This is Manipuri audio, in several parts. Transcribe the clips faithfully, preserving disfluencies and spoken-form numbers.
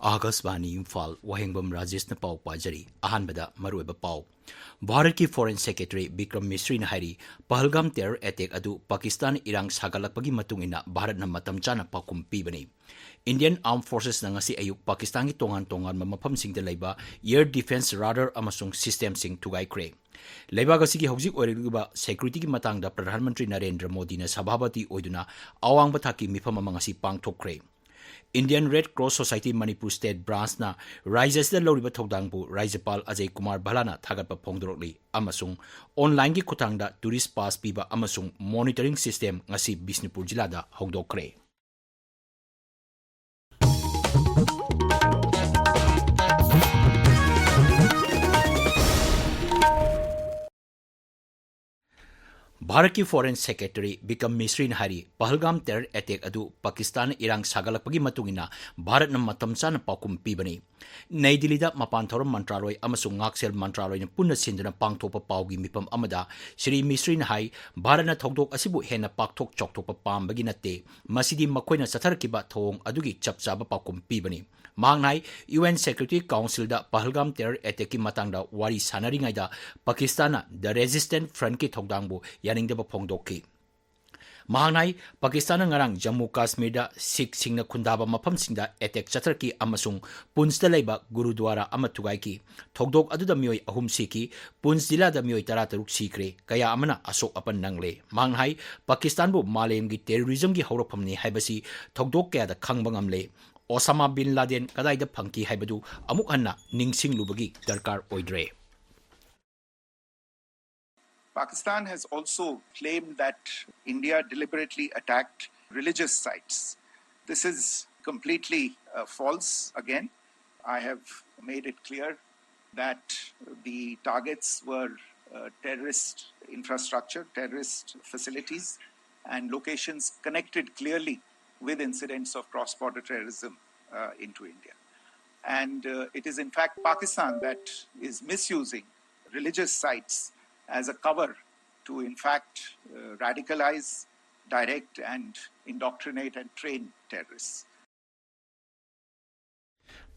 ꯑꯥꯀꯥꯁꯕꯥꯅꯤ ꯏꯝꯐꯥꯜ, ꯋꯥꯍꯦꯡꯕꯝ ꯔꯥꯖꯦꯁꯅ ꯄꯥꯎ ꯄꯥꯖꯔꯤ꯫ ꯑꯍꯥꯟꯕꯗ ꯃꯔꯨꯑꯣꯏꯕ ꯄꯥꯎ꯫ ꯚꯥꯔꯠꯀꯤ Foreign Secretary ꯕꯤꯀ꯭ꯔꯝ ꯃꯤꯁ꯭ꯔꯤꯅ ꯍꯥꯏꯔꯤ, ꯄꯍꯜꯒꯥꯝ terror attack ꯑꯗꯨ ꯄꯥꯀꯤꯁꯇꯥꯟ ꯏꯔꯥꯡ ꯁꯥꯒꯠꯂꯛꯄꯒꯤ ꯃꯇꯨꯡ ꯏꯟꯅ ꯚꯥꯔꯠꯅ ꯃꯇꯝ ꯆꯥꯅ ꯄꯥꯎꯈꯨꯝ ꯄꯤꯕꯅꯤ꯫ Indian Armed Forcesꯅ ꯉꯁꯤ ꯑꯌꯨꯛ ꯄꯥꯀꯤꯁꯇꯥꯟꯒꯤ ꯇꯣꯉꯥꯟ ꯇꯣꯉꯥꯟꯕ ꯃꯐꯝꯁꯤꯡꯗ ꯂꯩꯕ air defence radar ꯑꯃꯁꯨꯡ systemꯁꯤꯡ ꯊꯨꯒꯥꯏꯈ꯭ꯔꯦ꯫ ꯂꯩꯕꯥꯛ ꯑꯁꯤꯒꯤ ꯍꯧꯖꯤꯛ ꯑꯣꯏꯔꯛꯂꯤꯕ securityꯒꯤ ꯃꯇꯥꯡꯗ ꯄ꯭ꯔꯙꯥꯟ ꯃꯟꯇ꯭ꯔꯤ ꯅꯔꯦꯟꯗ꯭ꯔ ꯃꯣꯗꯤꯅ ꯁꯚꯥꯄꯇꯤ ꯑꯣꯏꯗꯨꯅ ꯑꯋꯥꯡꯕ ꯊꯥꯛꯀꯤ ꯃꯤꯐꯝ ꯑꯃ ꯉꯁꯤ ꯄꯥꯡꯊꯣꯛꯈ꯭ꯔꯦ꯫ Indian Red Cross Society Manipur State Branchꯅ ꯔꯥꯖ꯭ꯌ ꯑꯁꯤꯗ ꯂꯧꯔꯤꯕ ꯊꯧꯗꯥꯡꯕꯨ ꯔꯥꯖ꯭ꯌꯄꯥꯜ ꯑꯖꯌ ꯀꯨꯃꯥꯔ ꯚꯜꯂꯥꯅ ꯊꯥꯒꯠꯄ ꯐꯣꯡꯗꯣꯔꯛꯂꯤ ꯑꯃꯁꯨꯡ onlineꯒꯤ ꯈꯨꯠꯊꯥꯡꯗ tourist pass ꯄꯤꯕ ꯑꯃꯁꯨꯡ monitoring system ꯉꯁꯤ ꯕꯤꯁꯅꯨꯄꯨꯔ ꯖꯤꯂꯥꯗ ꯍꯧꯗꯣꯛꯈ꯭ꯔꯦ꯫ ꯚꯥꯔꯠꯀꯤ Foreign Secretary ꯕꯤꯀ꯭ꯔꯝ ꯃꯤꯁ꯭ꯔꯤꯅ ꯍꯥꯏꯔꯤ, ꯄꯍꯜꯒꯥꯝ terror attack ꯑꯗꯨ ꯄꯥꯀꯤꯁꯇꯥꯟꯅ ꯏꯔꯥꯡ ꯁꯥꯒꯠꯂꯛꯄꯒꯤ ꯃꯇꯨꯡ ꯏꯟꯅ ꯚꯥꯔꯠꯅ ꯃꯇꯝ ꯆꯥꯅ ꯄꯥꯎꯈꯨꯝ ꯄꯤꯕꯅꯤ꯫ ꯅꯩ ꯗꯤꯜꯂꯤꯗ ꯃꯄꯥꯟ ꯊꯧꯔꯝ ꯃꯟꯇ꯭ꯔꯥꯂꯣꯏ ꯑꯃꯁꯨꯡ ꯉꯥꯛꯁꯦꯜ ꯃꯟꯇ꯭ꯔꯥꯂꯣꯏꯅ ꯄꯨꯟꯅ ꯁꯤꯟꯗꯨꯅ ꯄꯥꯡꯊꯣꯛꯄ ꯄꯥꯎꯒꯤ ꯃꯤꯐꯝ ꯑꯃꯗ ꯁ꯭ꯔꯤ ꯃꯤꯁ꯭ꯔꯤꯅ ꯍꯥꯏ, ꯚꯥꯔꯠꯅ ꯊꯧꯗꯣꯛ ꯑꯁꯤꯕꯨ ꯍꯦꯟꯅ ꯄꯥꯛꯊꯣꯛ ꯆꯥꯎꯊꯣꯛꯄ ꯄꯥꯝꯕꯒꯤ ꯅꯠꯇꯦ, ꯃꯁꯤꯗꯤ ꯃꯈꯣꯏꯅ ꯆꯠꯊꯔꯛꯈꯤꯕ ꯊꯧꯑꯣꯡ ꯑꯗꯨꯒꯤ ꯆꯞ ꯆꯥꯕ ꯄꯥꯎꯈꯨꯝ ꯄꯤꯕꯅꯤ꯫ ꯃꯍꯥꯛꯅ ꯍꯥꯏ, UN Security Councilꯗ ꯄꯍꯜꯒꯥꯝ terror attackꯀꯤ ꯃꯇꯥꯡꯗ ꯋꯥꯔꯤ ꯁꯥꯟꯅꯔꯤꯉꯩꯗ ꯄꯥꯀꯤꯁꯇꯥꯟꯅ The Resistance Frontꯀꯤ ꯊꯧꯗꯥꯡꯕꯨ ꯌꯥꯅꯤꯡꯗꯕ ꯐꯣꯡꯗꯣꯛꯈꯤ꯫ ꯃꯍꯥꯛꯅ ꯍꯥꯏ, ꯄꯥꯀꯤꯁꯇꯥꯟꯅ ꯉꯔꯥꯡ ꯖꯝꯃꯨ ꯀꯥꯁꯃꯤꯔꯗ ꯁꯤꯈꯁꯤꯡꯅ ꯈꯨꯟꯗꯥꯕ ꯃꯐꯝꯁꯤꯡꯗ attack ꯆꯠꯊꯔꯛꯈꯤ ꯑꯃꯁꯨꯡ ꯄꯨꯟꯁꯇ ꯂꯩꯕ ꯒꯨꯔꯨꯗ꯭ꯋꯥꯔꯥ ꯑꯃ ꯊꯨꯒꯥꯏꯈꯤ꯫ ꯊꯧꯗꯣꯛ ꯑꯗꯨꯗ ꯃꯤꯑꯣꯏ ꯑꯍꯨꯝ ꯁꯤꯈꯤ꯫ ꯄꯨꯟꯁ ꯖꯤꯂꯥꯗ ꯃꯤꯑꯣꯏ ꯇꯔꯥ ꯇꯔꯨꯛ ꯁꯤꯈ꯭ꯔꯦ, ꯀꯌꯥ ꯑꯃꯅ ꯑꯁꯣꯛ ꯑꯄꯟ ꯅꯪꯂꯦ꯫ ꯃꯍꯥꯛꯅ ꯍꯥꯏ, ꯄꯥꯀꯤꯁꯇꯥꯟꯕꯨ ꯃꯥꯂꯦꯝꯒꯤ terrorismꯒꯤ ꯍꯧꯔꯛꯐꯝꯅꯤ ꯍꯥꯏꯕꯁꯤ ꯊꯧꯗꯣꯛ ꯀꯌꯥꯗ ꯈꯪꯕ ꯉꯝꯂꯦ꯫ ꯑꯣꯁꯥꯃꯥ ꯕꯤꯟ ꯂꯥꯗꯦꯟ ꯀꯗꯥꯏꯗ ꯐꯪꯈꯤ ꯍꯥꯏꯕꯗꯨ ꯑꯃꯨꯛ ꯍꯟꯅ ꯅꯤꯡꯁꯤꯡꯂꯨꯕꯒꯤ ꯗꯔꯀꯥꯔ ꯑꯣꯏꯗ꯭ꯔꯦ꯫ Pakistan has also claimed that India deliberately attacked religious sites. This is completely uh, false. Again, I have made it clear that the targets were uh, terrorist infrastructure, terrorist facilities, and locations connected clearly with incidents of cross border terrorism uh, into India. And uh, it is, in fact, Pakistan that is misusing religious sites as a cover to, in fact, uh, radicalize, direct, and indoctrinate and train terrorists.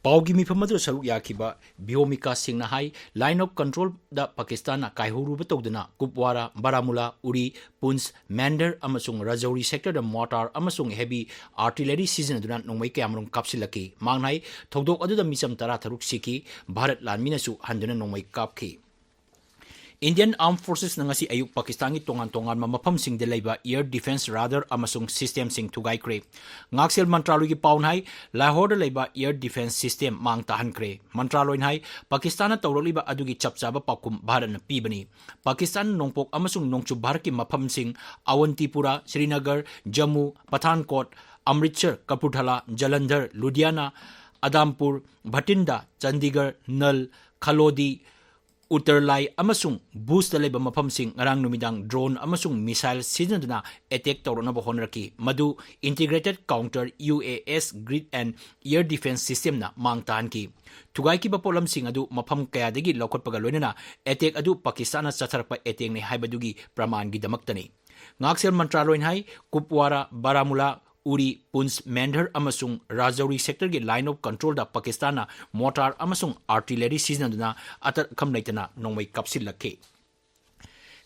ꯄꯥꯎꯒꯤ ꯃꯤꯐꯝ ꯑꯗꯨꯗ ꯁꯔꯨꯛ ꯌꯥꯈꯤꯕ ꯕꯤꯌꯣꯃꯤꯀꯥ ꯁꯤꯡꯅ ꯍꯥꯏ, Line of Controlꯗ ꯄꯥꯀꯤꯁꯇꯥꯟꯅ ꯀꯥꯏꯍꯧꯔꯨꯕ ꯇꯧꯗꯅ ꯀꯨꯞꯋꯥꯔꯥ, ꯕꯥꯔꯥꯃꯨꯂꯥ, ꯎꯔꯤ, ꯄꯨꯟꯁ, ꯃꯦꯟꯗꯔ ꯑꯃꯁꯨꯡ ꯔꯥꯖꯧꯔꯤ sectorꯗ mortar ꯑꯃꯁꯨꯡ heavy artillery ꯁꯤꯖꯤꯟꯅꯗꯨꯅ ꯅꯣꯡꯃꯩ ꯀꯌꯥꯃꯔꯨꯝ ꯀꯥꯞꯁꯤꯜꯂꯛꯈꯤ꯫ ꯃꯍꯥꯛꯅ ꯍꯥꯏ, ꯊꯧꯗꯣꯛ ꯑꯗꯨꯗ ꯃꯤꯆꯝ ꯇꯔꯥ ꯇꯔꯨꯛ ꯁꯤꯈꯤ, ꯚꯥꯔꯠ ꯂꯥꯟꯃꯤꯅꯁꯨ ꯍꯟꯗꯨꯅ ꯅꯣꯡꯃꯩ ꯀꯥꯞꯈꯤ꯫ Indian Armed Forcesꯅ ꯉꯁꯤ ꯑꯌꯨꯛ ꯄꯥꯀꯤꯁꯇꯥꯟꯒꯤ ꯇꯣꯉꯥꯟ ꯇꯣꯉꯥꯟꯕ ꯃꯐꯝꯁꯤꯡꯗ ꯂꯩꯕ air defence radar ꯑꯃꯁꯨꯡ systemꯁꯤꯡ ꯊꯨꯒꯥꯏꯈ꯭ꯔꯦ꯫ ꯉꯥꯛꯁꯦꯜ ꯃꯟꯇ꯭ꯔꯥꯂꯣꯏꯒꯤ ꯄꯥꯎꯅ ꯍꯥꯏ, ꯂꯥꯍꯣꯔꯗ ꯂꯩꯕ air defence system ꯃꯥꯡ ꯇꯥꯍꯟꯈ꯭ꯔꯦ꯫ ꯃꯟꯇ꯭ꯔꯥꯂꯣꯏꯅ ꯍꯥꯏ, ꯄꯥꯀꯤꯁꯇꯥꯟꯅ ꯇꯧꯔꯛꯂꯤꯕ ꯑꯗꯨꯒꯤ ꯆꯞ ꯆꯥꯕ ꯄꯥꯎꯈꯨꯝ ꯚꯥꯔꯠꯅ ꯄꯤꯕꯅꯤ꯫ ꯄꯥꯀꯤꯁꯇꯥꯟ ꯅꯣꯡꯄꯣꯛ ꯑꯃꯁꯨꯡ ꯅꯣꯡꯆꯨꯞ ꯚꯥꯔꯠꯀꯤ ꯃꯐꯝꯁꯤꯡ ꯑꯋꯟꯇꯤꯄꯨꯔꯥ, ꯁ꯭ꯔꯤꯅꯒꯔ, ꯖꯝꯃꯨ, ꯄꯊꯥꯟꯀꯣꯠ, ꯑꯃ꯭ꯔꯤꯠꯁꯔ, ꯀꯄꯨꯔꯊꯂꯥ, ꯖꯂꯟꯙꯔ, ꯂꯨꯙꯤꯌꯥꯅꯥ, ꯑꯗꯥꯝꯄꯨꯔ, ꯚꯇꯤꯟꯗꯥ, ꯆꯟꯗꯤꯒꯔ, ꯅꯜ, ꯈꯂꯣꯗꯤ, ꯎꯠꯇꯔꯂꯥꯏ ꯑꯃꯁꯨꯡ ꯚꯨꯖꯇ ꯂꯩꯕ ꯃꯐꯝꯁꯤꯡ ꯉꯔꯥꯡ ꯅꯨꯃꯤꯗꯥꯡ drone ꯑꯃꯁꯨꯡ missile ꯁꯤꯖꯤꯟꯅꯗꯨꯅ attack ꯇꯧꯔꯛꯅꯕ ꯍꯣꯠꯅꯔꯛꯈꯤ, ꯃꯗꯨ Integrated Counter UAS Grid and Air Defence Systemꯅ ꯃꯥꯡ ꯇꯥꯍꯟꯈꯤ꯫ ꯊꯨꯒꯥꯏꯈꯤꯕ ꯄꯣꯠꯂꯝꯁꯤꯡ ꯑꯗꯨ ꯃꯐꯝ ꯀꯌꯥꯗꯒꯤ ꯂꯧꯈꯠꯄꯒ ꯂꯣꯏꯅꯅ attack ꯑꯗꯨ ꯄꯥꯀꯤꯁꯇꯥꯟꯅ ꯆꯠꯊꯔꯛꯄ attackꯅꯤ ꯍꯥꯏꯕꯗꯨꯒꯤ ꯄ꯭ꯔꯃꯥꯟꯒꯤꯗꯃꯛꯇꯅꯤ꯫ ꯉꯥꯛꯁꯦꯜ ꯃꯟꯇ꯭ꯔꯥꯂꯣꯏꯅ ꯍꯥꯏ, ꯀꯨꯞꯋꯥꯔꯥ, ꯕꯥꯔꯥꯃꯨꯂꯥ, ꯎꯔꯤ, ꯄꯨꯟꯁ, ꯃꯦꯟꯙꯔ ꯑꯃꯁꯨꯡ ꯔꯥꯖꯧꯔꯤ sectorꯒꯤ Line of Controlꯗ ꯄꯥꯀꯤꯁꯇꯥꯟꯅ mortar ꯑꯃꯁꯨꯡ artillery ꯁꯤꯖꯤꯟꯅꯗꯨꯅ ꯑꯇꯠ ꯑꯈꯝ ꯂꯩꯇꯅ ꯅꯣꯡꯃꯩ ꯀꯥꯞꯁꯤꯜꯂꯛꯈꯤ꯫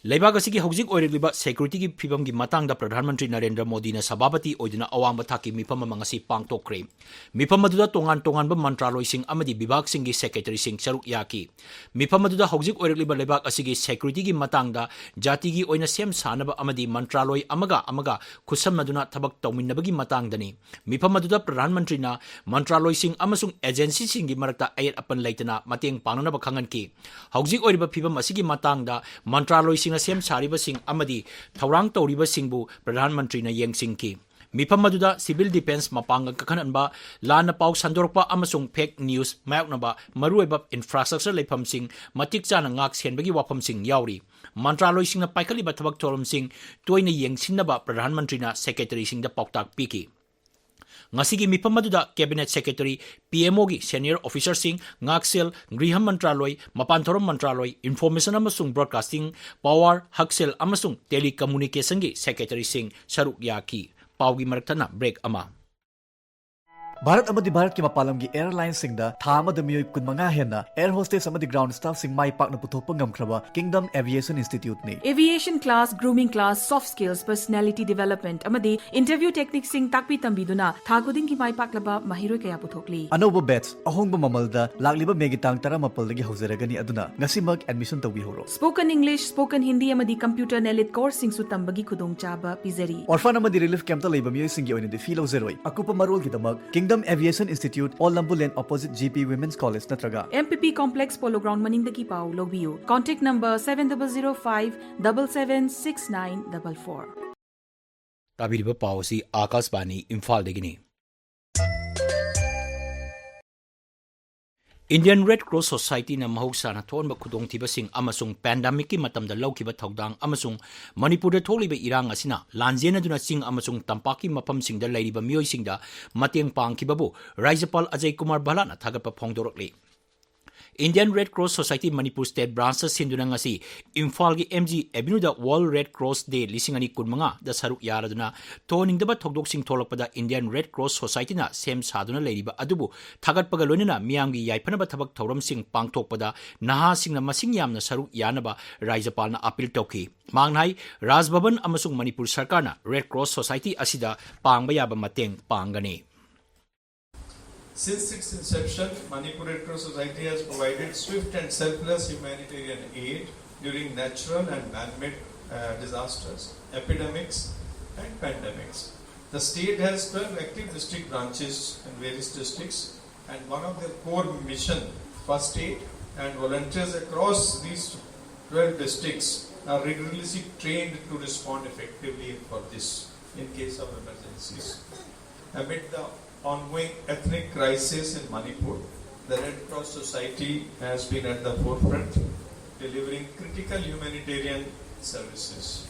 ꯂꯩꯕꯥꯛ ꯑꯁꯤꯒꯤ ꯍꯧꯖꯤꯛ ꯑꯣꯏꯔꯛꯂꯤꯕ securityꯒꯤ ꯐꯤꯕꯝꯒꯤ ꯃꯇꯥꯡꯗ ꯄ꯭ꯔꯙꯥꯟ ꯃꯟꯇ꯭ꯔꯤ ꯅꯔꯦꯟꯗ꯭ꯔ ꯃꯣꯗꯤꯅ ꯁꯚꯥꯄꯇꯤ ꯑꯣꯏꯗꯨꯅ ꯑꯋꯥꯡꯕ ꯊꯥꯛꯀꯤ ꯃꯤꯐꯝ ꯑꯃ ꯉꯁꯤ ꯄꯥꯡꯊꯣꯛꯈ꯭ꯔꯦ꯫ ꯃꯤꯐꯝ ꯑꯗꯨꯗ ꯇꯣꯉꯥꯟ ꯇꯣꯉꯥꯟꯕ ꯃꯟꯇ꯭ꯔꯥꯂꯣꯏꯁꯤꯡ ꯑꯃꯗꯤ ꯕꯤꯚꯥꯒꯁꯤꯡꯒꯤ secretaryꯁꯤꯡ ꯁꯔꯨꯛ ꯌꯥꯈꯤ꯫ ꯃꯤꯐꯝ ꯑꯗꯨꯗ ꯍꯧꯖꯤꯛ ꯑꯣꯏꯔꯛꯂꯤꯕ ꯂꯩꯕꯥꯛ ꯑꯁꯤꯒꯤ securityꯒꯤ ꯃꯇꯥꯡꯗ ꯖꯥꯇꯤꯒꯤ ꯑꯣꯏꯅ ꯁꯦꯝ ꯁꯥꯅꯕ ꯑꯃꯗꯤ ꯃꯟꯇ꯭ꯔꯥꯂꯣꯏ ꯑꯃꯒ ꯑꯃꯒ ꯈꯨꯠꯁꯝꯅꯗꯨꯅ ꯊꯕꯛ ꯇꯧꯃꯤꯟꯅꯕꯒꯤ ꯃꯇꯥꯡꯗꯅꯤ꯫ ꯃꯤꯐꯝ ꯑꯗꯨꯗ ꯄ꯭ꯔꯙꯥꯟ ꯃꯟꯇ꯭ꯔꯤꯅ ꯃꯟꯇ꯭ꯔꯥꯂꯣꯏꯁꯤꯡ ꯑꯃꯁꯨꯡ agencyꯁꯤꯡꯒꯤ ꯃꯔꯛꯇ ꯑꯌꯦꯠ ꯑꯄꯟ ꯂꯩꯇꯅ ꯃꯇꯦꯡ ꯄꯥꯡꯅꯅꯕ ꯈꯪꯍꯟꯈꯤ꯫ ꯍꯧꯖꯤꯛ ꯑꯣꯏꯔꯤꯕ ꯐꯤꯕꯝ ꯑꯁꯤꯒꯤ ꯃꯇꯥꯡꯗ ꯃꯟꯇ꯭ꯔꯥꯂꯣꯏꯁꯤꯡꯅ ꯁꯦꯝ ꯁꯥꯔꯤꯕꯁꯤꯡ ꯑꯃꯗꯤ ꯊꯧꯔꯥꯡ ꯇꯧꯔꯤꯕꯁꯤꯡꯕꯨ ꯄ꯭ꯔꯙꯥꯟ ꯃꯟꯇ꯭ꯔꯤꯅ ꯌꯦꯡꯁꯤꯟꯈꯤ꯫ ꯃꯤꯐꯝ ꯑꯗꯨꯗ civil defence, ꯃꯄꯥꯡꯒꯜ ꯀꯟꯈꯠꯍꯟꯕ, ꯂꯥꯟꯅ ꯄꯥꯎ ꯁꯟꯗꯣꯔꯛꯄ ꯑꯃꯁꯨꯡ fake news ꯃꯥꯌꯣꯛꯅꯕ ꯃꯔꯨꯑꯣꯏꯕ infrastructure ꯂꯩꯐꯝꯁꯤꯡ ꯃꯇꯤꯛ ꯆꯥꯅ ꯉꯥꯛ ꯁꯦꯟꯕꯒꯤ ꯋꯥꯐꯝꯁꯤꯡ ꯌꯥꯎꯔꯤ꯫ ꯃꯟꯇ꯭ꯔꯥꯂꯣꯏꯁꯤꯡꯅ ꯄꯥꯏꯈꯠꯂꯤꯕ ꯊꯕꯛ ꯊꯧꯔꯝꯁꯤꯡ ꯇꯣꯏꯅ ꯌꯦꯡꯁꯤꯟꯅꯕ ꯄ꯭ꯔꯙꯥꯟ ꯃꯟꯇ꯭ꯔꯤꯅ secretaryꯁꯤꯡꯗ ꯄꯥꯎꯇꯥꯛ ꯄꯤꯈꯤ꯫ ꯉꯁꯤꯒꯤ ꯃꯤꯐꯝ ꯑꯗꯨꯗ cabinet secretary, PMOꯒꯤ senior officerꯁꯤꯡ, ꯉꯥꯛꯁꯦꯜ, ꯒ꯭ꯔꯤꯍ ꯃꯟꯇ꯭ꯔꯥꯂꯣꯏ, ꯃꯄꯥꯟ ꯊꯧꯔꯝ ꯃꯟꯇ꯭ꯔꯥꯂꯣꯏ, information ꯑꯃꯁꯨꯡ broadcasting, power, ꯍꯛꯁꯦꯜ ꯑꯃꯁꯨꯡ telecommunicationꯒꯤ secretaryꯁꯤꯡ ꯁꯔꯨꯛ ꯌꯥꯈꯤ꯫ ꯄꯥꯎꯒꯤ ꯃꯔꯛ ꯊꯠꯅ break ꯑꯃ꯫ ꯚꯥꯔꯠ ꯑꯃꯗꯤ ꯚꯥꯔꯠꯀꯤ ꯃꯄꯥꯟ ꯂꯝꯒꯤ airlineꯁꯤꯡꯗ ꯊꯥ ꯑꯃꯗ ꯃꯤꯑꯣꯏ ꯀꯨꯟꯃꯉꯥ ꯍꯦꯟꯅ air hostess ꯑꯃꯗꯤ ground staffꯁꯤꯡ ꯃꯥꯏ ꯄꯥꯛꯅ ꯄꯨꯊꯣꯛꯄ ꯉꯝꯈ꯭ꯔꯕ Kingdom Aviation Instituteꯅꯤ꯫ Aviation class, grooming class, soft skills, personality development ꯑꯃꯗꯤ interview techniqueꯁꯤꯡ ꯇꯥꯛꯄꯤ ꯇꯝꯕꯤꯗꯨꯅ ꯊꯥ ꯈꯨꯗꯤꯡꯒꯤ ꯃꯥꯏ ꯄꯥꯛꯂꯕ ꯃꯍꯩꯔꯣꯏ ꯀꯌꯥ ꯄꯨꯊꯣꯛꯂꯤ꯫ ꯑꯅꯧꯕ batch ꯑꯍꯣꯡꯕ ꯃꯃꯜꯗ ꯂꯥꯛꯂꯤꯕ ꯃꯦꯒꯤ ꯇꯥꯡ ꯇꯔꯥꯃꯥꯄꯜꯗꯒꯤ ꯍꯧꯖꯔꯒꯅꯤ, ꯑꯗꯨꯅ ꯉꯁꯤꯃꯛ admission ꯇꯧꯕꯤꯍꯧꯔꯣ꯫ Spoken English, spoken Hindi ꯑꯃꯗꯤ computer ꯅꯦꯂꯤꯠ courseꯁꯤꯡꯁꯨ ꯇꯝꯕꯒꯤ ꯈꯨꯗꯣꯡꯆꯥꯕ ꯄꯤꯖꯔꯤ꯫ Orphan ꯑꯃꯗꯤ relief campꯇ ꯂꯩꯕ ꯃꯤꯑꯣꯏꯁꯤꯡꯒꯤ ꯑꯣꯏꯅꯗꯤ fee ꯂꯧꯖꯔꯣꯏ꯫ ꯑꯀꯨꯞꯄ ꯃꯔꯣꯜꯒꯤꯗꯃꯛ Kingdom Aviation Institute, Old Lambu Lane, opposite G P Women's College ꯅꯠꯇ꯭ꯔꯒ M P P Complex, Polo Ground ꯃꯅꯤꯡꯗꯒꯤ ꯄꯥꯎ ꯂꯧꯕꯤꯌꯨ꯫ Contact number seven double zero five double seven six nine double four꯫ ꯇꯥꯕꯤꯔꯤꯕ ꯄꯥꯎ ꯑꯁꯤ ꯑꯥꯀꯥꯁꯕꯥꯅꯤ ꯏꯝꯐꯥꯜꯗꯒꯤꯅꯤ꯫ Indian Red Cross Societyꯅ ꯃꯍꯧꯁꯥꯅ ꯊꯣꯛꯍꯟꯕ ꯈꯨꯗꯣꯡꯊꯤꯕꯁꯤꯡ ꯑꯃꯁꯨꯡ pandemicꯀꯤ ꯃꯇꯝꯗ ꯂꯧꯈꯤꯕ ꯊꯧꯗꯥꯡ ꯑꯃꯁꯨꯡ ꯃꯅꯤꯄꯨꯔꯗ ꯊꯣꯛꯂꯤꯕ ꯏꯔꯥꯡ ꯑꯁꯤꯅ ꯂꯥꯟꯖꯦꯟꯅꯗꯨꯅ ꯆꯤꯡ ꯑꯃꯁꯨꯡ ꯇꯝꯄꯥꯛꯀꯤ ꯃꯐꯝꯁꯤꯡꯗ ꯂꯩꯔꯤꯕ ꯃꯤꯑꯣꯏꯁꯤꯡꯗ ꯃꯇꯦꯡ ꯄꯥꯡꯈꯤꯕꯕꯨ ꯔꯥꯖ꯭ꯌꯄꯥꯜ ꯑꯖꯌ ꯀꯨꯃꯥꯔ ꯚꯜꯂꯥꯅ ꯊꯥꯒꯠꯄ ꯐꯣꯡꯗꯣꯔꯛꯂꯤ꯫ Indian Red Cross Society Manipur State Branchꯇ ꯁꯤꯟꯗꯨꯅ ꯉꯁꯤ ꯏꯝꯐꯥꯜꯒꯤ M G Avenueꯗ World Red Cross Day ꯂꯤꯁꯤꯡ ꯑꯅꯤ ꯀꯨꯟꯃꯉꯥꯗ ꯁꯔꯨꯛ ꯌꯥꯔꯗꯨꯅ ꯊꯣꯛꯍꯟꯅꯤꯡꯗꯕ ꯊꯧꯗꯣꯛꯁꯤꯡ ꯊꯣꯛꯂꯛꯄꯗ Indian Red Cross Societyꯅ ꯁꯦꯝ ꯁꯥꯗꯨꯅ ꯂꯩꯔꯤꯕ ꯑꯗꯨꯕꯨ ꯊꯥꯒꯠꯄꯒ ꯂꯣꯏꯅꯅ ꯃꯤꯌꯥꯝꯒꯤ ꯌꯥꯏꯐꯅꯕ ꯊꯕꯛ ꯊꯧꯔꯝꯁꯤꯡ ꯄꯥꯡꯊꯣꯛꯄꯗ ꯅꯍꯥꯁꯤꯡꯅ ꯃꯁꯤꯡ ꯌꯥꯝꯅ ꯁꯔꯨꯛ ꯌꯥꯅꯕ ꯔꯥꯖ꯭ꯌꯄꯥꯜꯅ appeal ꯇꯧꯈꯤ꯫ ꯃꯍꯥꯛꯅ ꯍꯥꯏ, ꯔꯥꯖ ꯚꯕꯟ ꯑꯃꯁꯨꯡ ꯃꯅꯤꯄꯨꯔ ꯁꯔꯀꯥꯔꯅ Red Cross Society ꯑꯁꯤꯗ ꯄꯥꯡꯕ ꯌꯥꯕ ꯃꯇꯦꯡ ꯄꯥꯡꯒꯅꯤ꯫ Since its inception, Manipur Red Cross Society has provided swift and selfless humanitarian aid during natural and man-made, uh, disasters, epidemics, and pandemics. The state has twelve active district branches in various districts, and one of their core mission, first aid, and volunteers across these twelve districts are rigorously trained to respond effectively for this in case of emergencies. Amid the ongoing ethnic crisis in Manipur, the Red Cross Society has been at the forefront, delivering critical humanitarian services.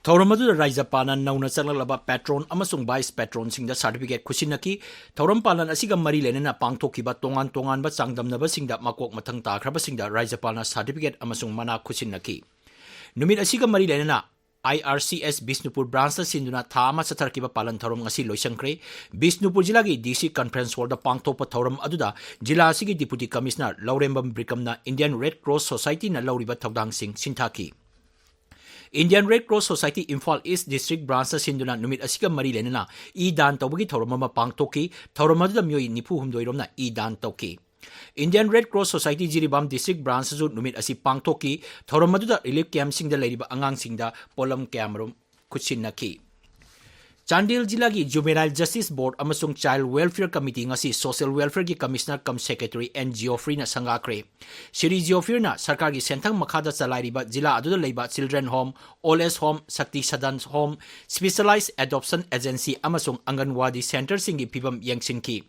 ꯊꯧꯔꯝ ꯑꯗꯨꯗ ꯔꯥꯖ꯭ꯌꯄꯥꯜꯅ ꯅꯧꯅ ꯆꯪꯂꯛꯂꯕ patron ꯑꯃꯁꯨꯡ vice patronꯁꯤꯡꯗ certificate ꯈꯨꯠꯁꯤꯟꯅꯈꯤ꯫ ꯊꯧꯔꯝ ꯄꯥꯂꯟ ꯑꯁꯤꯒ ꯃꯔꯤ ꯂꯩꯅꯅ ꯄꯥꯡꯊꯣꯛꯈꯤꯕ ꯇꯣꯉꯥꯟ ꯇꯣꯉꯥꯟꯕ ꯆꯥꯡꯗꯝꯅꯕꯁꯤꯡꯗ ꯃꯀꯣꯛ ꯃꯊꯪ ꯇꯥꯈ꯭ꯔꯕꯁꯤꯡꯗ ꯔꯥꯖ꯭ꯌꯄꯥꯜꯅ certificate ꯑꯃꯁꯨꯡ ꯃꯅꯥ ꯈꯨꯠꯁꯤꯟꯅꯈꯤ꯫ ꯅꯨꯃꯤꯠ ꯑꯁꯤꯒ ꯃꯔꯤ ꯂꯩꯅꯅ I R C S Bishnupur branchꯇ ꯁꯤꯟꯗꯨꯅ ꯊꯥ ꯑꯃ ꯆꯠꯊꯔꯛꯈꯤꯕ ꯄꯥꯂꯟ ꯊꯧꯔꯝ ꯉꯁꯤ ꯂꯣꯏꯁꯪꯈ꯭ꯔꯦ꯫ ꯕꯤꯁꯅꯨꯄꯨꯔ ꯖꯤꯂꯥꯒꯤ D C Conference Hallꯗ ꯄꯥꯡꯊꯣꯛꯄ ꯊꯧꯔꯝ ꯑꯗꯨꯗ ꯖꯤꯂꯥ ꯑꯁꯤꯒꯤ Deputy Commissioner ꯂꯧꯔꯦꯝꯕꯝ ꯕ꯭ꯔꯤꯀꯝꯅ Indian Red Cross Societyꯅ ꯂꯧꯔꯤꯕ ꯊꯧꯗꯥꯡꯁꯤꯡ ꯁꯤꯟꯊꯥꯈꯤ꯫ Indian Red Cross Society Imphal East District Branchꯅ ꯁꯤꯟꯗꯨꯅ ꯅꯨꯃꯤꯠ ꯑꯁꯤꯒ ꯃꯔꯤ ꯂꯩꯅꯅ ꯏ ꯗꯥꯟ ꯇꯧꯕꯒꯤ ꯊꯧꯔꯝ ꯑꯃ ꯄꯥꯡꯊꯣꯛꯈꯤ꯫ ꯊꯧꯔꯝ ꯑꯗꯨꯗ ꯃꯤꯑꯣꯏ ꯅꯤꯐꯨ ꯍꯨꯝꯗꯣꯏ ꯔꯣꯝꯅ ꯏ ꯗꯥꯟ ꯇꯧꯈꯤ꯫ Indian Red Cross Society Jiribam District Branchꯇꯁꯨ ꯅꯨꯃꯤꯠ ꯑꯁꯤ ꯄꯥꯡꯊꯣꯛꯈꯤ꯫ ꯊꯧꯔꯝ ꯑꯗꯨꯗ relief campꯁꯤꯡꯗ ꯂꯩꯔꯤꯕ ꯑꯉꯥꯡꯁꯤꯡꯗ ꯄꯣꯠꯂꯝ ꯀꯌꯥꯃꯔꯨꯝ ꯈꯨꯠꯁꯤꯟꯅꯈꯤ꯫ ꯆꯥꯟꯗꯦꯜ ꯖꯤꯂꯥꯒꯤ Juvenile Justice Board ꯑꯃꯁꯨꯡ Child Welfare Committee ꯉꯁꯤ Social Welfareꯒꯤ Commissioner cum Secretary N Geoffreyꯅ ꯁꯪꯒꯥꯈ꯭ꯔꯦ꯫ Shri ꯖꯤꯑꯣꯐ꯭ꯔꯤꯅ ꯁꯔꯀꯥꯔꯒꯤ ꯁꯦꯟꯊꯪ ꯃꯈꯥꯗ ꯆꯂꯥꯏꯔꯤꯕ ꯖꯤꯂꯥ ꯑꯗꯨꯗ ꯂꯩꯕ Children Home, Old Age Home, Shakti Sadan Home, Specialized Adoption Agency ꯑꯃꯁꯨꯡ ꯑꯪꯒꯟꯋꯥꯗꯤ centreꯁꯤꯡꯒꯤ ꯐꯤꯕꯝ ꯌꯦꯡꯁꯤꯟꯈꯤ꯫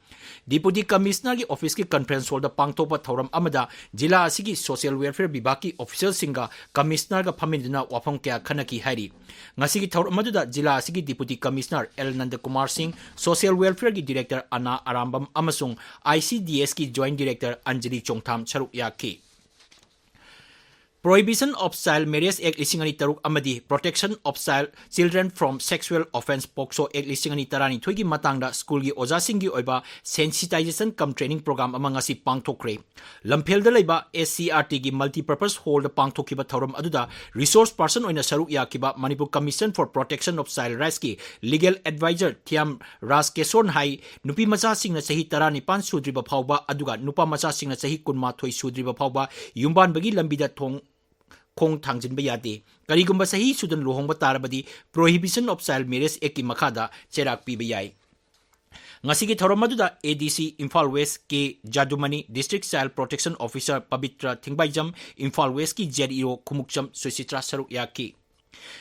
Deputy Commissionerꯒꯤ officeꯀꯤ conference hallꯗ ꯄꯥꯡꯊꯣꯛꯄ ꯊꯧꯔꯝ ꯑꯃꯗ ꯖꯤꯂꯥ ꯑꯁꯤꯒꯤ Social Welfare ꯕꯤꯚꯥꯒꯀꯤ officialꯁꯤꯡꯒ Commissionerꯒ ꯐꯝꯃꯤꯟꯅꯗꯨꯅ ꯋꯥꯐꯝ ꯀꯌꯥ ꯈꯟꯅꯈꯤ ꯍꯥꯏꯔꯤ꯫ ꯉꯁꯤꯒꯤ ꯊꯧꯔꯝ ꯑꯗꯨꯗ ꯖꯤꯂꯥ ꯑꯁꯤꯒꯤ Deputy Commissioner L Nandakumar Singh, Social Welfareꯒꯤ Director ꯑꯅꯥ ꯑꯔꯥꯝꯕꯝ ꯑꯃꯁꯨꯡ I C D Sꯀꯤ Joint Director Anjali ꯆꯣꯡꯊꯥꯝ ꯁꯔꯨꯛ ꯌꯥꯈꯤ꯫ Prohibition of Child Marriage Act ꯂꯤꯁꯤꯡ ꯑꯅꯤ ꯇꯔꯨꯛ ꯑꯃꯗꯤ Protection of Child, Children from Sexual Offence, POCSO Act ꯂꯤꯁꯤꯡ ꯑꯅꯤ ꯇꯔꯥꯅꯤꯊꯣꯏꯒꯤ ꯃꯇꯥꯡꯗ ꯁ꯭ꯀꯨꯜꯒꯤ ꯑꯣꯖꯥꯁꯤꯡꯒꯤ ꯑꯣꯏꯕ sensitization cum training program ꯑꯃ ꯉꯁꯤ ꯄꯥꯡꯊꯣꯛꯈ꯭ꯔꯦ꯫ ꯂꯝꯐꯦꯜꯗ ꯂꯩꯕ S C R Tꯒꯤ multipurpose hallꯗ ꯄꯥꯡꯊꯣꯛꯈꯤꯕ ꯊꯧꯔꯝ ꯑꯗꯨꯗ resource person ꯑꯣꯏꯅ ꯁꯔꯨꯛ ꯌꯥꯈꯤꯕ Manipur Commission for Protection of Child Rightsꯀꯤ legal advisor ꯊꯤꯌꯥꯝ ꯔꯥꯖꯀꯦꯁꯣꯔꯅ ꯍꯥꯏ, ꯅꯨꯄꯤ ꯃꯆꯥꯁꯤꯡꯅ ꯆꯍꯤ ꯇꯔꯥꯅꯤꯄꯥꯟ ꯁꯨꯗ꯭ꯔꯤꯕ ꯐꯥꯎꯕ, ꯑꯗꯨꯒ ꯅꯨꯄꯥ ꯃꯆꯥꯁꯤꯡꯅ ꯆꯍꯤ ꯀꯨꯟꯃꯥꯊꯣꯏ ꯁꯨꯗ꯭ꯔꯤꯕ ꯐꯥꯎꯕ ꯌꯨꯝꯕꯥꯟꯕꯒꯤ ꯂꯝꯕꯤꯗ ꯊꯣꯡ, ꯈꯣꯡ ꯊꯥꯡꯖꯤꯟꯕ ꯌꯥꯗꯦ꯫ ꯀꯔꯤꯒꯨꯝꯕ ꯆꯍꯤ ꯁꯨꯗꯅ ꯂꯨꯍꯣꯡꯕ ꯇꯥꯔꯕꯗꯤ Prohibition of Child Marriage Actꯀꯤ ꯃꯈꯥꯗ ꯆꯩꯔꯥꯛ ꯄꯤꯕ ꯌꯥꯏ꯫ ꯉꯁꯤꯒꯤ ꯊꯧꯔꯝ ꯑꯗꯨꯗ A D C Imphal West K ꯖꯥꯗꯨꯃꯅꯤ, District Child Protection Officer Pavitra ꯊꯤꯡꯕꯥꯏꯖꯝ, Imphal Westꯀꯤ Z E O Khumukcham ꯁꯨꯆꯤꯇ꯭ꯔꯥ ꯁꯔꯨꯛ ꯌꯥꯈꯤ꯫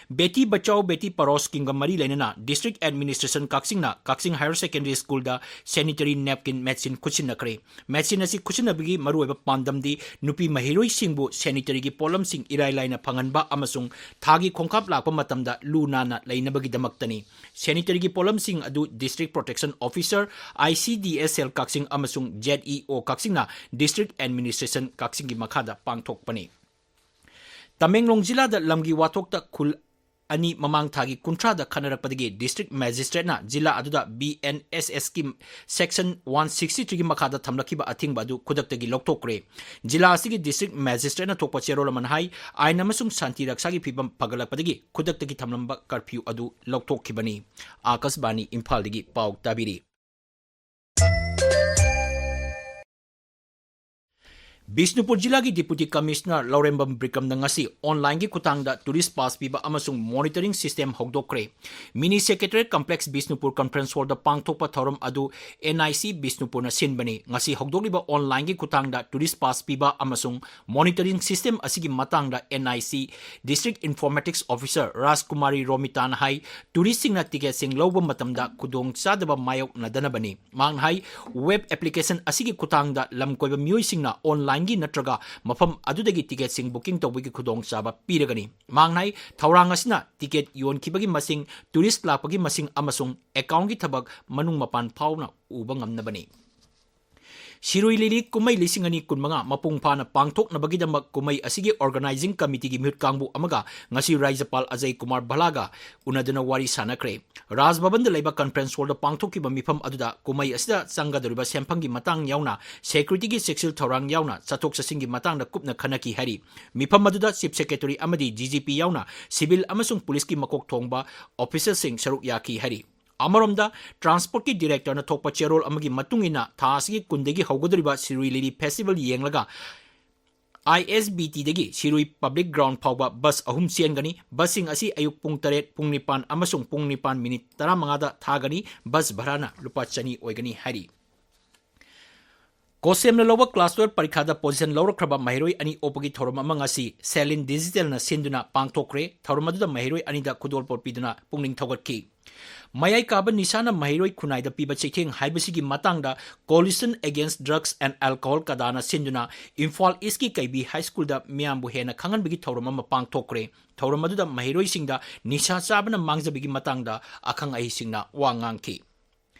Beti Bachao Beti Padhao schemeꯒ ꯃꯔꯤ ꯂꯩꯅꯅ District Administration ꯀꯛꯆꯤꯡꯅ ꯀꯛꯆꯤꯡ Higher Secondary Schoolꯗ sanitary napkin ꯃꯦꯆꯤꯟ ꯈꯨꯠꯁꯤꯟꯅꯈ꯭ꯔꯦ꯫ ꯃꯦꯆꯤꯟ ꯑꯁꯤ ꯈꯨꯠꯁꯤꯟꯅꯕꯒꯤ ꯃꯔꯨꯑꯣꯏꯕ ꯄꯥꯟꯗꯝꯗꯤ ꯅꯨꯄꯤ ꯃꯍꯩꯔꯣꯏꯁꯤꯡꯕꯨ sanitaryꯒꯤ ꯄꯣꯠꯂꯝꯁꯤꯡ ꯏꯔꯥꯏ ꯂꯥꯏꯅ ꯐꯪꯍꯟꯕ ꯑꯃꯁꯨꯡ ꯊꯥꯒꯤ ꯈꯣꯡꯀꯥꯞ ꯂꯥꯛꯄ ꯃꯇꯝꯗ ꯂꯨ ꯅꯥꯟꯅ ꯂꯩꯅꯕꯒꯤꯗꯃꯛꯇꯅꯤ꯫ Sanitaryꯒꯤ ꯄꯣꯠꯂꯝꯁꯤꯡ ꯑꯗꯨ District Protection Officer, I C D S L ꯀꯛꯆꯤꯡ ꯑꯃꯁꯨꯡ Z E O ꯀꯛꯆꯤꯡꯅ District Administration ꯀꯛꯆꯤꯡꯒꯤ ꯃꯈꯥꯗ ꯄꯥꯡꯊꯣꯛꯄꯅꯤ꯫ ꯇꯃꯦꯡꯂꯣꯡ ꯖꯤꯂꯥꯗ ꯂꯝꯒꯤ ꯋꯥꯊꯣꯛꯇ ꯈꯨꯜ ꯑꯅꯤ ꯃꯃꯥꯡ ꯊꯥꯒꯤ ꯀꯨꯟꯊ꯭ꯔꯥꯗ ꯈꯟꯅꯔꯛꯄꯗꯒꯤ district magistrateꯅ ꯖꯤꯂꯥ ꯑꯗꯨꯗ BNSSꯀꯤ section one sixty threeꯒꯤ ꯃꯈꯥꯗ ꯊꯝꯂꯛꯈꯤꯕ ꯑꯊꯤꯡꯕ ꯑꯗꯨ ꯈꯨꯗꯛꯇꯒꯤ ꯂꯧꯊꯣꯛꯈ꯭ꯔꯦ꯫ ꯖꯤꯂꯥ ꯑꯁꯤꯒꯤ district magistrateꯅ ꯊꯣꯛꯄ ꯆꯦꯔꯣꯜ ꯑꯃꯅ ꯍꯥꯏ, ꯑꯥꯏꯟ ꯑꯃꯁꯨꯡ ꯁꯥꯟꯇꯤ ꯔꯛꯁꯥꯒꯤ ꯐꯤꯕꯝ ꯐꯒꯠꯂꯛꯄꯗꯒꯤ ꯈꯨꯗꯛꯇꯒꯤ ꯊꯝꯂꯝꯕ curfew ꯑꯗꯨ ꯂꯧꯊꯣꯛꯈꯤꯕꯅꯤ꯫ ꯑꯥꯀꯥꯁꯕꯥꯅꯤ ꯏꯝꯐꯥꯜꯗꯒꯤ ꯄꯥꯎ ꯇꯥꯕꯤꯔꯤ꯫ ꯕꯤꯁꯅꯨꯄꯨꯔ ꯖꯤꯂꯥꯒꯤ Deputy Commissioner ꯂꯧꯔꯦꯝꯕꯝ ꯕꯤꯀ꯭ꯔꯝꯅ ꯉꯁꯤ onlineꯒꯤ ꯈꯨꯠꯊꯥꯡꯗ tourist pass ꯄꯤꯕ ꯑꯃꯁꯨꯡ monitoring system ꯍꯧꯗꯣꯛꯈ꯭ꯔꯦ꯫ Mini Secretariat Complex Bishnupur conference hallꯗ ꯄꯥꯡꯊꯣꯛꯄ ꯊꯧꯔꯝ ꯑꯗꯨ NIC ꯕꯤꯁꯅꯨꯄꯨꯔꯅ ꯁꯤꯟꯕꯅꯤ꯫ ꯉꯁꯤ ꯍꯧꯗꯣꯛꯂꯤꯕ onlineꯒꯤ ꯈꯨꯠꯊꯥꯡꯗ tourist pass ꯄꯤꯕ ꯑꯃꯁꯨꯡ monitoring system ꯑꯁꯤꯒꯤ ꯃꯇꯥꯡꯗ NIC District Informatics Officer ꯔꯥꯖꯀꯨꯃꯥꯔꯤ ꯔꯣꯃꯤꯇꯥꯅ ꯍꯥꯏ, touristꯁꯤꯡꯅ ticketꯁꯤꯡ ꯂꯧꯕ ꯃꯇꯝꯗ ꯈꯨꯗꯣꯡꯆꯥꯗꯕ ꯃꯥꯌꯣꯛꯅꯗꯅꯕꯅꯤ꯫ ꯃꯍꯥꯛꯅ ꯍꯥꯏ, web application ꯑꯁꯤꯒꯤ ꯈꯨꯠꯊꯥꯡꯗ ꯂꯝ ꯀꯣꯏꯕ ꯃꯤꯑꯣꯏꯁꯤꯡꯅ onlineꯒꯤ ꯅꯠꯇ꯭ꯔꯒ ꯃꯐꯝ ꯑꯗꯨꯗꯒꯤ ticketꯁꯤꯡ booking ꯇꯧꯕꯒꯤ ꯈꯨꯗꯣꯡꯆꯥꯕ ꯄꯤꯔꯒꯅꯤ꯫ ꯃꯍꯥꯛꯅ ꯍꯥꯏ, ꯊꯧꯔꯥꯡ ꯑꯁꯤꯅ ticket ꯌꯣꯟꯈꯤꯕꯒꯤ ꯃꯁꯤꯡ, tourist ꯂꯥꯛꯄꯒꯤ ꯃꯁꯤꯡ ꯑꯃꯁꯨꯡ accountꯀꯤ ꯊꯕꯛ ꯃꯅꯨꯡ ꯃꯄꯥꯟ ꯐꯥꯎꯅ ꯎꯕ ꯉꯝꯅꯕꯅꯤ꯫ ꯁꯤꯔꯨꯏ ꯂꯤꯂꯤ ꯀꯨꯝꯍꯩ ꯂꯤꯁꯤꯡ ꯑꯅꯤ ꯀꯨꯟꯃꯉꯥ ꯃꯄꯨꯡ ꯐꯥꯅ ꯄꯥꯡꯊꯣꯛꯅꯕꯒꯤꯗꯃꯛ ꯀꯨꯝꯍꯩ ꯑꯁꯤꯒꯤ organizing committeeꯒꯤ ꯃꯤꯍꯨꯠ ꯀꯥꯡꯕꯨ ꯑꯃꯒ ꯉꯁꯤ ꯔꯥꯖ꯭ꯌꯄꯥꯜ ꯑꯖꯌ ꯀꯨꯃꯥꯔ ꯚꯜꯂꯥꯒ ꯎꯅꯗꯨꯅ ꯋꯥꯔꯤ ꯁꯥꯅꯈ꯭ꯔꯦ꯫ ꯔꯥꯖ ꯚꯕꯟꯗ ꯂꯩꯕ conference hallꯗ ꯄꯥꯡꯊꯣꯛꯈꯤꯕ ꯃꯤꯐꯝ ꯑꯗꯨꯗ ꯀꯨꯝꯍꯩ ꯑꯁꯤꯗ ꯆꯪꯒꯗꯧꯔꯤꯕ ꯁꯦꯟꯐꯝꯒꯤ ꯃꯇꯥꯡ ꯌꯥꯎꯅ securityꯒꯤ ꯆꯦꯛꯁꯤꯜ ꯊꯧꯔꯥꯡ ꯌꯥꯎꯅ ꯆꯠꯊꯣꯛ ꯆꯠꯁꯤꯟꯒꯤ ꯃꯇꯥꯡꯗ ꯀꯨꯞꯅ ꯈꯟꯅꯈꯤ ꯍꯥꯏꯔꯤ꯫ ꯃꯤꯐꯝ ꯑꯗꯨꯗ Chief Secretary ꯑꯃꯗꯤ DGP ꯌꯥꯎꯅ civil ꯑꯃꯁꯨꯡ policeꯀꯤ ꯃꯀꯣꯛ ꯊꯣꯡꯕ officialꯁꯤꯡ ꯁꯔꯨꯛ ꯌꯥꯈꯤ ꯍꯥꯏꯔꯤ꯫ ꯑꯃꯔꯣꯝꯗ, transportꯀꯤ directorꯅ ꯊꯣꯛꯄ ꯆꯦꯔꯣꯜ ꯑꯃꯒꯤ ꯃꯇꯨꯡ ꯏꯟꯅ, ꯊꯥ ꯑꯁꯤꯒꯤ ꯀꯨꯟꯗꯒꯤ ꯍꯧꯒꯗꯧꯔꯤꯕ ꯁꯤꯔꯨꯏ ꯂꯤꯂꯤ festival ꯌꯦꯡꯂꯒ, ISBTꯗꯒꯤ ꯁꯤꯔꯨꯏ public ground ꯐꯥꯎꯕ bus ꯑꯍꯨꯝ ꯆꯦꯟꯒꯅꯤ꯫ Busꯁꯤꯡ ꯑꯁꯤ ꯑꯌꯨꯛ ꯄꯨꯡ ꯇꯔꯦꯠ, ꯄꯨꯡ ꯅꯤꯄꯥꯟ ꯑꯃꯁꯨꯡ ꯄꯨꯡ ꯅꯤꯄꯥꯟ minute ꯇꯔꯥꯃꯉꯥꯗ ꯊꯥꯒꯅꯤ꯫ Bus ꯚꯔꯥꯅ ꯂꯨꯄꯥ ꯆꯅꯤ ꯑꯣꯏꯒꯅꯤ ꯍꯥꯏꯔꯤ꯫ COHSEMꯅ ꯂꯧꯕ class twelve ꯄꯔꯤꯈꯥꯗ position ꯂꯧꯔꯛꯈ꯭ꯔꯕ ꯃꯍꯩꯔꯣꯏ ꯑꯅꯤ ꯑꯣꯛꯄꯒꯤ ꯊꯧꯔꯝ ꯑꯃ ꯉꯁꯤ Salin Digitalꯅ ꯁꯤꯟꯗꯨꯅ ꯄꯥꯡꯊꯣꯛꯈ꯭ꯔꯦ꯫ ꯊꯧꯔꯝ ꯑꯗꯨꯗ ꯃꯍꯩꯔꯣꯏ ꯑꯅꯤꯗ ꯈꯨꯗꯣꯜꯄꯣꯠ ꯄꯤꯗꯨꯅ ꯄꯨꯛꯅꯤꯡ ꯊꯧꯒꯠꯈꯤ꯫ ꯃꯌꯥꯏ ꯀꯥꯕ ꯅꯤꯁꯥꯅ ꯃꯍꯩꯔꯣꯏ ꯈꯨꯟꯅꯥꯏꯗ ꯄꯤꯕ ꯆꯩꯊꯦꯡ ꯍꯥꯏꯕꯁꯤꯒꯤ ꯃꯇꯥꯡꯗ Coalition Against Drugs and Alcohol, ꯀꯗꯥꯅ ꯁꯤꯟꯗꯨꯅ ꯏꯝꯐꯥꯜ ꯏꯁꯀꯤ ꯀꯩꯕꯤ ꯍꯥꯏ ꯁ꯭ꯀꯨꯜꯗ ꯃꯤꯌꯥꯝꯕꯨ ꯍꯦꯟꯅ ꯈꯪꯍꯟꯕꯒꯤ ꯊꯧꯔꯝ ꯑꯃ ꯄꯥꯡꯊꯣꯛꯈ꯭ꯔꯦ꯫ ꯊꯧꯔꯝ ꯑꯗꯨꯗ ꯃꯍꯩꯔꯣꯏꯁꯤꯡꯗ ꯅꯤꯁꯥ ꯆꯥꯕꯅ ꯃꯥꯡꯖꯕꯒꯤ ꯃꯇꯥꯡꯗ ꯑꯈꯪ ꯑꯍꯩꯁꯤꯡꯅ ꯋꯥ ꯉꯥꯡꯈꯤ꯫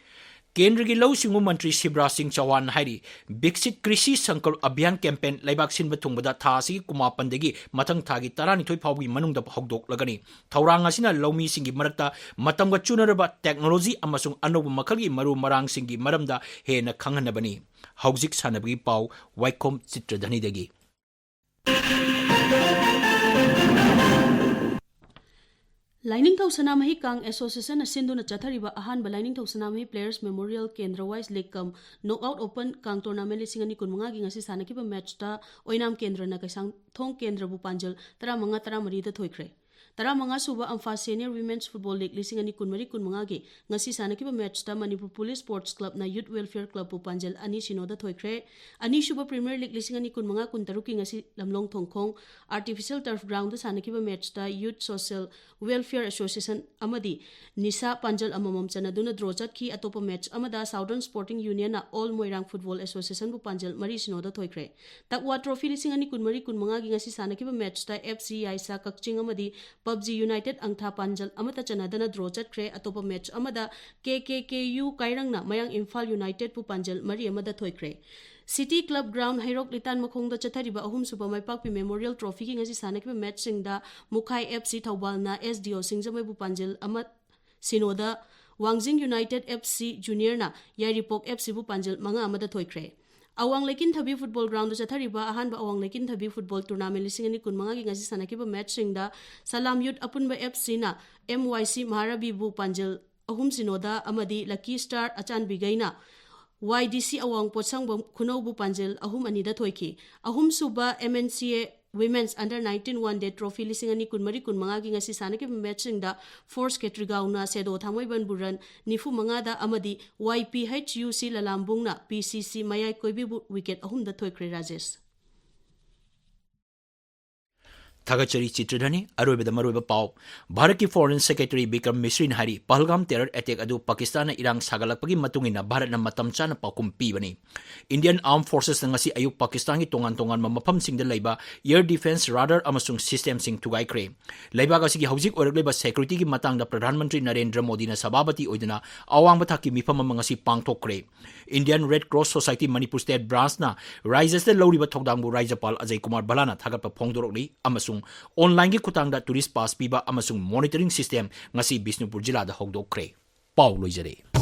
ꯀꯦꯟꯗ꯭ꯔꯒꯤ ꯂꯧꯎ ꯁꯤꯡꯎ ꯃꯟꯇ꯭ꯔꯤ ꯁꯤꯕ꯭ꯔꯥꯖ ꯁꯤꯡ ꯆꯧꯍꯥꯟꯅ ꯍꯥꯏꯔꯤ, ꯕꯤꯛꯁꯤꯠ ꯀ꯭ꯔꯤꯁꯤ ꯁꯪꯀꯜꯞ ꯑꯚꯤꯌꯥꯟ ꯀꯦꯝꯄꯦꯟ ꯂꯩꯕꯥꯛ ꯁꯤꯟꯕ ꯊꯨꯡꯕꯗ ꯊꯥ ꯑꯁꯤꯒꯤ ꯀꯨꯟꯃꯥꯄꯟꯗꯒꯤ ꯃꯊꯪ ꯊꯥꯒꯤ ꯇꯔꯥꯅꯤꯊꯣꯏ ꯐꯥꯎꯕꯒꯤ ꯃꯅꯨꯡꯗ ꯍꯧꯗꯣꯛꯂꯒꯅꯤ꯫ ꯊꯧꯔꯥꯡ ꯑꯁꯤꯅ ꯂꯧꯃꯤꯁꯤꯡꯒꯤ ꯃꯔꯛꯇ ꯃꯇꯝꯒ ꯆꯨꯅꯔꯕ ꯇꯦꯛꯅꯣꯂꯣꯖꯤ ꯑꯃꯁꯨꯡ ꯑꯅꯧꯕ ꯃꯈꯜꯒꯤ ꯃꯔꯨ ꯃꯔꯥꯡꯁꯤꯡꯒꯤ ꯃꯔꯝꯗ ꯍꯦꯟꯅ ꯈꯪꯍꯟꯅꯕꯅꯤ꯫ ꯍꯧꯖꯤꯛ ꯁꯥꯟꯅꯕꯒꯤ ꯄꯥꯎ, ꯋꯥꯏꯈꯣꯝ ꯆꯤꯇ꯭ꯔꯙꯅꯤꯗꯒꯤ꯫ ꯂꯥꯏꯅꯤꯡꯊꯧ ꯁꯅꯥꯃꯍꯤ ꯀꯥꯡ ꯑꯦꯁꯣꯁꯤꯌꯦꯁꯟꯅ ꯁꯤꯟꯗꯨꯅ ꯆꯠꯊꯔꯤꯕ ꯑꯍꯥꯟꯕ ꯂꯥꯏꯅꯤꯡꯊꯧ ꯁꯅꯥꯃꯍꯤ ꯄ꯭ꯂꯦꯌꯔꯁ ꯃꯦꯃꯣꯔꯤꯌꯦꯜ ꯀꯦꯟꯗ꯭ꯔ ꯋꯥꯏꯁ ꯂꯤꯒ ꯀꯝ ꯅꯣꯛ ꯑꯥꯎꯠ ꯑꯣꯄꯟ ꯀꯥꯡ ꯇꯣꯔꯅꯥꯃꯦꯟ ꯂꯤꯁꯤꯡ ꯑꯅꯤ ꯀꯨꯟꯃꯉꯥꯒꯤ ꯉꯁꯤ ꯁꯥꯟꯅꯈꯤꯕ ꯃꯦꯠꯆꯇ ꯑꯣꯏꯅꯥꯝ ꯀꯦꯟꯗ꯭ꯔꯅ ꯀꯩꯁꯥꯝꯊꯣꯡ ꯀꯦꯟꯗ꯭ꯔꯕꯨ ꯄꯥꯟꯖꯜ ꯇꯔꯥꯃꯉꯥ ꯇꯔꯥꯃꯔꯤꯗ ꯊꯣꯏꯈ꯭ꯔꯦ꯫ ꯇꯔꯥꯃꯉꯥ ꯁꯨꯕ ꯑꯝꯐꯥ ꯁꯦꯅꯤꯌꯔ ꯋꯤꯃꯦꯟꯁ ꯐꯨꯠꯕꯣꯜ ꯂꯤꯒ ꯂꯤꯁꯤꯡ ꯑꯅꯤ ꯀꯨꯟꯃꯔꯤ ꯀꯨꯟꯃꯉꯥꯒꯤ ꯉꯁꯤ ꯁꯥꯟꯅꯈꯤꯕ ꯃꯦꯠꯆꯇ ꯃꯅꯤꯄꯨꯔ ꯄꯨꯂꯤꯁ ꯁ꯭ꯄꯣꯔꯠꯁ ꯀ꯭ꯂꯕꯅ ꯌꯨꯠ ꯋꯦꯜꯐꯤꯌꯔ ꯀ꯭ꯂꯕꯄꯨ ꯄꯥꯟꯖꯜ ꯑꯅꯤ ꯁꯤꯅꯣꯗ ꯊꯣꯏꯈ꯭ꯔꯦ꯫ ꯑꯅꯤꯁꯨꯕ ꯄ꯭ꯔꯤꯃꯤꯌꯔ ꯂꯤꯒ ꯂꯤꯁꯤꯡ ꯑꯅꯤ ꯀꯨꯟꯃꯉꯥ ꯀꯨꯟꯇꯔꯨꯛꯀꯤ ꯉꯁꯤ ꯂꯝꯂꯣꯡ ꯊꯣꯡꯈꯣꯡ ꯑꯥꯔꯇꯤꯐꯤꯁꯤꯌꯦꯜ ꯇꯔꯐ ꯒ꯭ꯔꯥꯎꯟꯗ ꯁꯥꯟꯅꯈꯤꯕ ꯃꯦꯠꯆꯇ ꯌꯨꯠ ꯁꯣꯁꯤꯌꯦꯜ ꯋꯦꯜꯐꯤꯌꯔ ꯑꯦꯁꯣꯁꯤꯌꯦꯁꯟ ꯑꯃꯗꯤ ꯅꯤꯁꯥ ꯄꯥꯟꯖꯜ ꯑꯃꯃꯝ ꯆꯟꯅꯗꯨꯅ ꯗ꯭ꯔꯣ ꯆꯠꯈꯤ꯫ ꯑꯇꯣꯞꯄ ꯃꯦꯠꯆ ꯑꯃꯗ ꯁꯥꯎꯗꯔꯟ ꯁ꯭ꯄꯣꯔꯇꯤꯡ ꯌꯨꯅꯤꯌꯟꯅ ꯑꯣꯜ ꯃꯣꯏꯔꯥꯡ ꯐꯨꯠꯕꯣꯜ ꯑꯦꯁꯣꯁꯤꯌꯦꯁꯟꯕꯨ ꯄꯥꯟꯖꯜ ꯃꯔꯤ ꯁꯤꯅꯣꯗ ꯊꯣꯏꯈ꯭ꯔꯦ꯫ ꯇꯛꯋꯥ ꯇ꯭ꯔꯣꯐꯤ ꯂꯤꯁꯤꯡ ꯑꯅꯤ ꯀꯨꯟꯃꯔꯤ ꯀꯨꯟꯃꯉꯥꯒꯤ ꯉꯁꯤ ꯁꯥꯟꯅꯈꯤꯕ ꯃꯦꯠꯆꯇ ꯑꯦꯐ ꯁꯤ ꯌꯥꯏꯁꯥ ꯀꯛꯆꯤꯡ ꯑꯃꯗꯤ ꯄꯕꯖꯤ ꯌꯨꯅꯥꯏꯇꯦꯗ ꯑꯪꯊꯥ ꯄꯥꯟꯖꯜ ꯑꯃꯠꯇ ꯆꯟꯅꯗꯅ ꯗ꯭ꯔꯣ ꯆꯠꯈ꯭ꯔꯦ꯫ ꯑꯇꯣꯞꯄ ꯃꯦꯠꯆ ꯑꯃꯗ ꯀꯦ ꯀꯦ ꯀꯦ ꯌꯨ ꯀꯥꯏꯔꯪꯅ ꯃꯌꯥꯡ ꯏꯝꯐꯥꯜ ꯌꯨꯅꯥꯏꯇꯦꯗꯄꯨ ꯄꯥꯟꯖꯜ ꯃꯔꯤ ꯑꯃꯗ ꯊꯣꯏꯈ꯭ꯔꯦ꯫ ꯁꯤꯇꯤ ꯀ꯭ꯂꯕ ꯒ꯭ꯔꯥꯎꯟ ꯍꯩꯔꯣꯛ ꯂꯤꯇꯥꯟ ꯃꯈꯣꯡꯗ ꯆꯠꯊꯔꯤꯕ ꯑꯍꯨꯝꯁꯨꯕ ꯃꯥꯏꯄꯥꯛꯄꯤ ꯃꯦꯃꯣꯔꯤꯌꯦꯜ ꯇ꯭ꯔꯣꯐꯤꯒꯤ ꯉꯁꯤ ꯁꯥꯟꯅꯈꯤꯕ ꯃꯦꯠꯆꯁꯤꯡꯗ ꯃꯨꯈꯥꯏ ꯑꯦꯐ ꯁꯤ ꯊꯧꯕꯥꯜꯅ ꯑꯦꯁ ꯗꯤ ꯑꯣ ꯁꯤꯡꯖꯃꯩꯕꯨ ꯄꯥꯟꯖꯜ ꯑꯃ ꯁꯤꯅꯣꯗ, ꯋꯥꯡꯖꯤꯡ ꯌꯨꯅꯥꯏꯇꯦꯗ ꯑꯦꯐ ꯁꯤ ꯖꯨꯅꯤꯌꯔꯅ ꯌꯥꯏꯔꯤꯄꯣꯛ ꯑꯦꯐ ꯁꯤꯕꯨ ꯄꯥꯟꯖꯜ ꯃꯉꯥ ꯑꯃꯗ ꯊꯣꯏꯈ꯭ꯔꯦ꯫ ꯑꯋꯥꯡ ꯂꯩꯀꯤꯟꯊꯕꯤ ꯐꯨꯠꯕꯣꯜ ꯒ꯭ꯔꯥꯎꯟꯗ ꯆꯠꯊꯔꯤꯕ ꯑꯍꯥꯟꯕ ꯑꯋꯥꯡ ꯂꯩꯀꯤꯟꯊꯕꯤ ꯐꯨꯠꯕꯣꯜ ꯇꯣꯔꯅꯥꯃꯦꯟ ꯂꯤꯁꯤꯡ ꯑꯅꯤ ꯀꯨꯟꯃꯉꯥꯒꯤ ꯉꯁꯤ ꯁꯥꯟꯅꯈꯤꯕ ꯃꯦꯠꯆꯁꯤꯡꯗ ꯁꯂꯥꯝ ꯌꯨꯠ ꯑꯄꯨꯟꯕ ꯑꯦꯐ ꯁꯤꯅ ꯑꯦꯝ ꯋꯥꯏ ꯁꯤ ꯃꯍꯥꯔꯥꯕꯤꯕꯨ ꯄꯥꯟꯖꯜ ꯑꯍꯨꯝ ꯁꯤꯅꯣꯗ ꯑꯃꯗꯤ ꯂꯛꯀꯤ ꯁ꯭ꯇꯥꯔ ꯑꯆꯥꯟꯕꯤꯒꯩꯅ ꯋꯥꯏ ꯗꯤ ꯁꯤ ꯑꯋꯥꯡ ꯄꯣꯠꯁꯪꯕꯝ ꯈꯨꯅꯧꯕꯨ ꯄꯥꯟꯖꯜ ꯑꯍꯨꯝ ꯑꯅꯤꯗ ꯊꯣꯏꯈꯤ꯫ ꯑꯍꯨꯝꯁꯨꯕ M N C A women's under nineteen one day trophy ꯂꯤꯁꯤꯡ ꯑꯅꯤ ꯀꯨꯟꯃꯔꯤ ꯀꯨꯟꯃꯉꯥꯒꯤ ꯉꯁꯤ ꯁꯥꯟꯅꯈꯤꯕ ꯃꯦꯠꯆꯁꯤꯡꯗ ꯐꯣꯔꯁ ꯈꯦꯇ꯭ꯔꯤꯒꯥꯎꯅ ꯁꯦꯗꯣ ꯊꯥꯡꯃꯩꯕꯟꯕꯨ ꯔꯟ ꯅꯤꯐꯨ ꯃꯉꯥꯗ ꯑꯃꯗꯤ ꯋꯥꯏ ꯄꯤ ꯍꯩꯆ ꯌꯨ ꯁꯤ ꯂꯂꯥꯝꯕꯨꯡꯅ ꯄꯤ ꯁꯤ ꯁꯤ ꯃꯌꯥꯏ ꯀꯣꯏꯕꯤꯕꯨ ꯋꯤꯀꯦꯠ ꯑꯍꯨꯝꯗ ꯊꯣꯏꯈ꯭ꯔꯦ꯫ ꯔꯥꯖꯦꯁ꯫ ꯊꯥꯒꯠꯆꯔꯤ ꯆꯤꯇ꯭ꯔꯙꯅꯤ꯫ ꯑꯔꯣꯏꯕꯗ ꯃꯔꯨꯑꯣꯏꯕ ꯄꯥꯎ꯫ ꯚꯥꯔꯠꯀꯤ Foreign Secretary ꯕꯤꯀ꯭ꯔꯝ ꯃꯤꯁ꯭ꯔꯤꯅ ꯍꯥꯏꯔꯤ, ꯄꯍꯜꯒꯥꯝ terror attack ꯑꯗꯨ ꯄꯥꯀꯤꯁꯇꯥꯟꯅ ꯏꯔꯥꯡ ꯁꯥꯒꯠꯂꯛꯄꯒꯤ ꯃꯇꯨꯡ ꯏꯟꯅ ꯚꯥꯔꯠꯅ ꯃꯇꯝ ꯆꯥꯅ ꯄꯥꯎꯈꯨꯝ ꯄꯤꯕꯅꯤ꯫ Indian Armed Forcesꯅ ꯉꯁꯤ ꯑꯌꯨꯛ ꯄꯥꯀꯤꯁꯇꯥꯟꯒꯤ ꯇꯣꯉꯥꯟ ꯇꯣꯉꯥꯟꯕ ꯃꯐꯝꯁꯤꯡꯗ ꯂꯩꯕ air defence radar ꯑꯃꯁꯨꯡ systemꯁꯤꯡ ꯊꯨꯒꯥꯏꯈ꯭ꯔꯦ꯫ ꯂꯩꯕꯥꯛ ꯑꯁꯤꯒꯤ ꯍꯧꯖꯤꯛ ꯑꯣꯏꯔꯛꯂꯤꯕ securityꯒꯤ ꯃꯇꯥꯡꯗ ꯄ꯭ꯔꯙꯥꯟ ꯃꯟꯇ꯭ꯔꯤ ꯅꯔꯦꯟꯗ꯭ꯔ ꯃꯣꯗꯤꯅ ꯁꯚꯥꯄꯇꯤ ꯑꯣꯏꯗꯨꯅ ꯑꯋꯥꯡꯕ ꯊꯥꯛꯀꯤ ꯃꯤꯐꯝ ꯑꯃ ꯉꯁꯤ ꯄꯥꯡꯊꯣꯛꯈ꯭ꯔꯦ꯫ Indian Red Cross Society Manipur State Branchꯅ ꯔꯥꯖ꯭ꯌꯁꯤꯗ ꯂꯧꯔꯤꯕ ꯊꯧꯗꯥꯡꯕꯨ ꯔꯥꯖ꯭ꯌꯄꯥꯜ ꯑꯖꯌ ꯀꯨꯃꯥꯔ ꯚꯜꯂꯥꯅ ꯊꯥꯒꯠꯄ ꯐꯣꯡꯗꯣꯔꯛꯂꯤ ꯑꯃꯁꯨꯡ onlineꯒꯤ ꯈꯨꯠꯊꯥꯡꯗ tourist pass ꯄꯤꯕ ꯑꯃꯁꯨꯡ monitoring system ꯉꯁꯤ ꯕꯤꯁꯅꯨꯄꯨꯔ ꯖꯤꯂꯥꯗ ꯍꯧꯗꯣꯛꯈ꯭ꯔꯦ꯫ ꯄꯥꯎ ꯂꯣꯏꯖꯔꯦ꯫